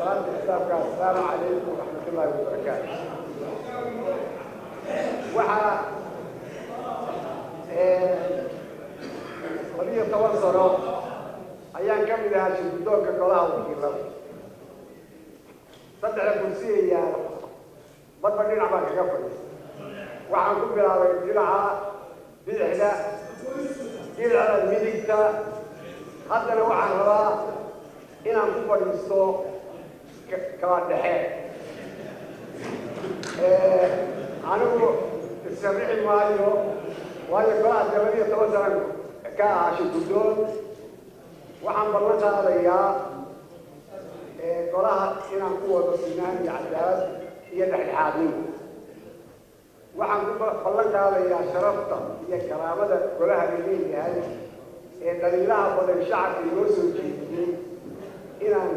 Salaanta islaamka, assalaamu calaykum waraxmatullaahi wabarakaatu. Waxaa 12 sano ayaan ka mid ahaa shirguddoonka golaha wakiilada. Saddexda kursiya yaala marba dhinac baan kaga fadhiistay. Waxaan ku bilaabay dhinaca bidixda, dhinaca midigta, haddana waxaan rabaa inaan ku fadhiisto kala dhexe. Anigu isarixi maayo, waayo golaha dee 12 sanan ka ahaa shirguddoon. Waxaan ballan qaadayaa golaha inaan ku wado sinaan iyo cadaalad iyo dhexdhexaadnimo. Waxaan ku ballan qaadayaa sharafta iyo karaamada golaha la leeyahay ee dhaliilaha badan shacabka inoo soo jeediyey inaan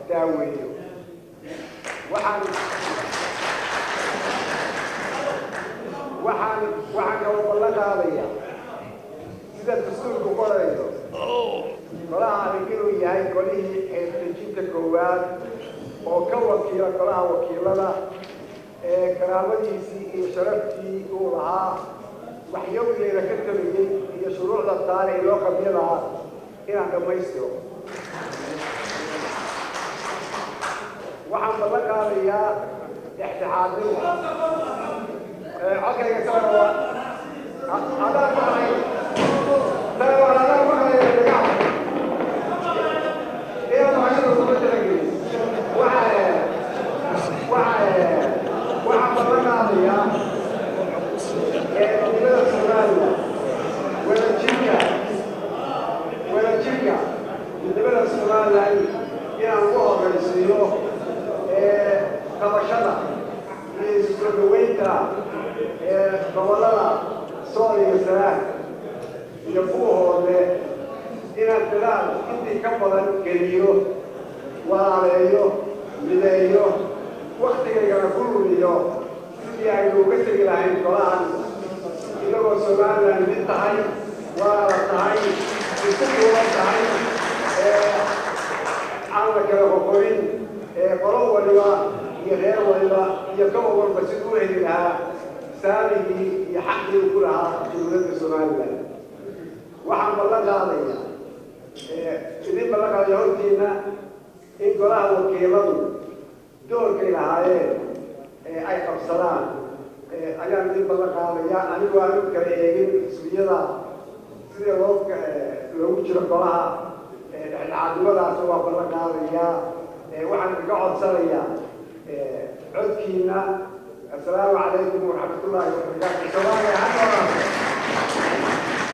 daaweeyo. Waxaan kaloo ballan qaadayaa, sida dastuurku qorayo, golaha adag inuu yahay golihii xeer-dejinta koowaad oo ka wakiila golaha wakiilada ee karaamadiisii iyo sharaftii uu lahaa, waxyowgeeda ka tabayey iyo shuruucda taale ee loo qabyo lahaa inaan dhammaystiro. Waxaan ballan qaadayaa dhexdhexaadnimo. Codkayga sara waa adaan maqlay, sara waa adaan maqlay dhagax inaad maqashada kuma talagelin. Waxa waxa waxaan ballan qaadayaa midnimada Soomaaliya, wadajirka midnimada Somaliland inaan ugu horraysiiyo qabashada iyo isu soo dhaweynta gobollada Sool iyo Sanaag iyo Buuhoodle, inaan dadaal intii ka badan geliyo, walaaleeyo, mideeyo, waktigaygana ku lumiyo sidii aynu uga tegi lahayn golahan inagoo Somaliland mid tahay, walaala tahay, isku duuban tahay, aan la kala qoqorin, qolo waliba iyo reer waliba iyo gobol walba siduu u heli lahaa saamigii iyo xaqii uu ku lahaa dowladda Somaliland. Waxaan ballan qaadaya, idin ballan qaadaya hortiina, in golaha wakiiladu doorkay lahaayeen ay qabsadaan ayaan idin ballan qaadaya, anigoo aan u kala eegin xisbiyada sidii loo loogu jiro golaha. Dhexdhexaadnimadaas waa ballan qaadayaa. Waxaan idinka codsanayaa codkiina. Assalaamu calaykum waraxmatullaahi wabarakaatu. Soomaaliya ha.